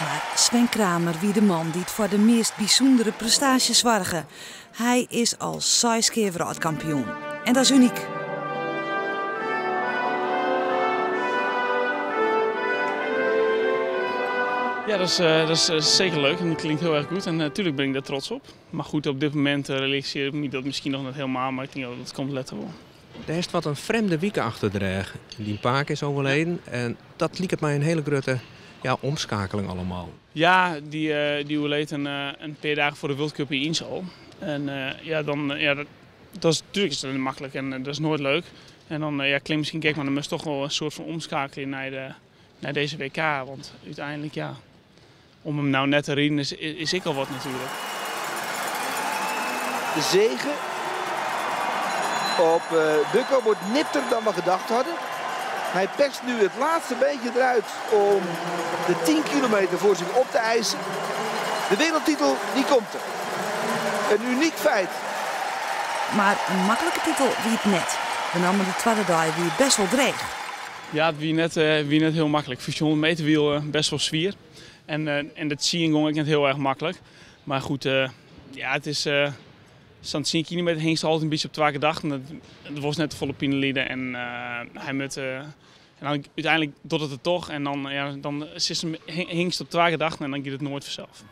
Mar Sven Kramer wie de man dy't foar de meast bysûndere prestaasje soarge. Hy is al seis kear wrâldkampioen en dat is unyk. Ja, dat is zeker leuk en dat klinkt heel erg goed. En natuurlijk ben ik daar trots op. Maar goed, op dit moment realiseer ik me dat misschien nog niet helemaal, maar ik denk dat dat komt later wel. Der is wat in frjemde wike achter de rêch. Dyn pake is oerleden en dat liket my in hiele grutte, ja, omskeakeling allegear. Ja, dy oerleed in pear dagen foar de World Cup yn Inzell. En ja, dan, ja, dat is natuerlik is dat net maklik en dat is noait leuk. En dan, ja, klinkt miskien gek, mar dan moatst dochs wol in soarte fan omskeakelje nei dizze WK. Want úteinlik, ja, om him no net te riden is ek al wat natuerlik. De zege op Bøkko wordt nipter dan we gedacht hadden. Hij perst nu het laatste beetje eruit om de 10 kilometer voor zich op te eisen. De wereldtitel, die komt er. Een uniek feit. Mar in maklike titel wie it net. Benammen de twadde dei wie bêst wol dreech. Ja, it wie net hiel maklik. 1500 meter wie bêst wol swier. En dat sien gie ek net hiel erch maklik. Mar goed, ja, it is sa'n 10 kilometer hingst altyd in bytsje op twa gedachten. It wie net folle pine lide en hy moat, en dan úteinlik docht it it dochs en dan, ja, dan hingst op twa gedachten en dan giet it noait fansels.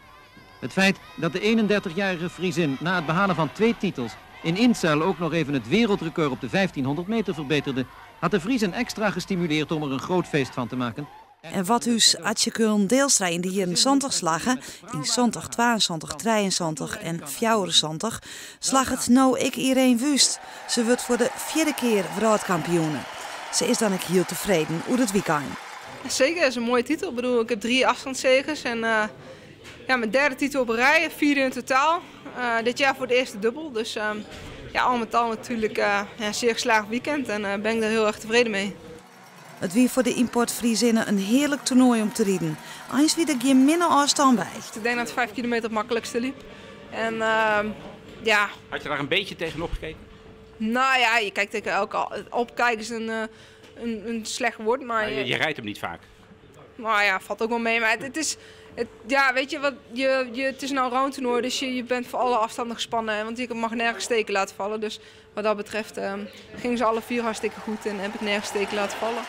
Het feit dat de 31-jarige Friesin na het behalen van twee titels in Inzell ook nog even het wereldrecord op de 1500 meter verbeterde, had de Friezen extra gestimuleerd om er een groot feest van te maken. En wat ús Atsje Deelstra yn de jierren 70 slagge, yn 70, 72, 73 en 74, slagget no ek Ireen Wüst. Se wurdt foar de fjirde kear wrâldkampioene. Se is dan ek hiel tefreden oer it wykein. Zeker, dat is in moaie titel. Ik bedoel, ik ha trije ôfstânsseges en ja, myn tredde titel op in rij, fjirde yn totaal. Dit jier foar it earst dûbel, dus ja, al mei al natuerlik, ja, zeer geslaagd weekend en bin ik dêr hiel erch tefreden mei. It wie foar de ymport-Friezinne in hearlik toernoai om te riden. Eins wie der gjin minne ôfstân by. Ik tink dat 5 kilometer it maklikste liep. En ja. Had je daar een beetje tegenop gekeken? Nou ja, je kijkt tegen elke opkijken is een slecht woord, maar Je rijdt hem niet vaak. Nou ja, valt ook wel mee. Maar het is, het, ja, weet je wat, je, het is een allround toernooi, dus je bent voor alle afstanden gespannen. Want je mag nergens steken laten vallen. Dus wat dat betreft gingen ze alle vier hartstikke goed en heb ik nergens steken laten vallen.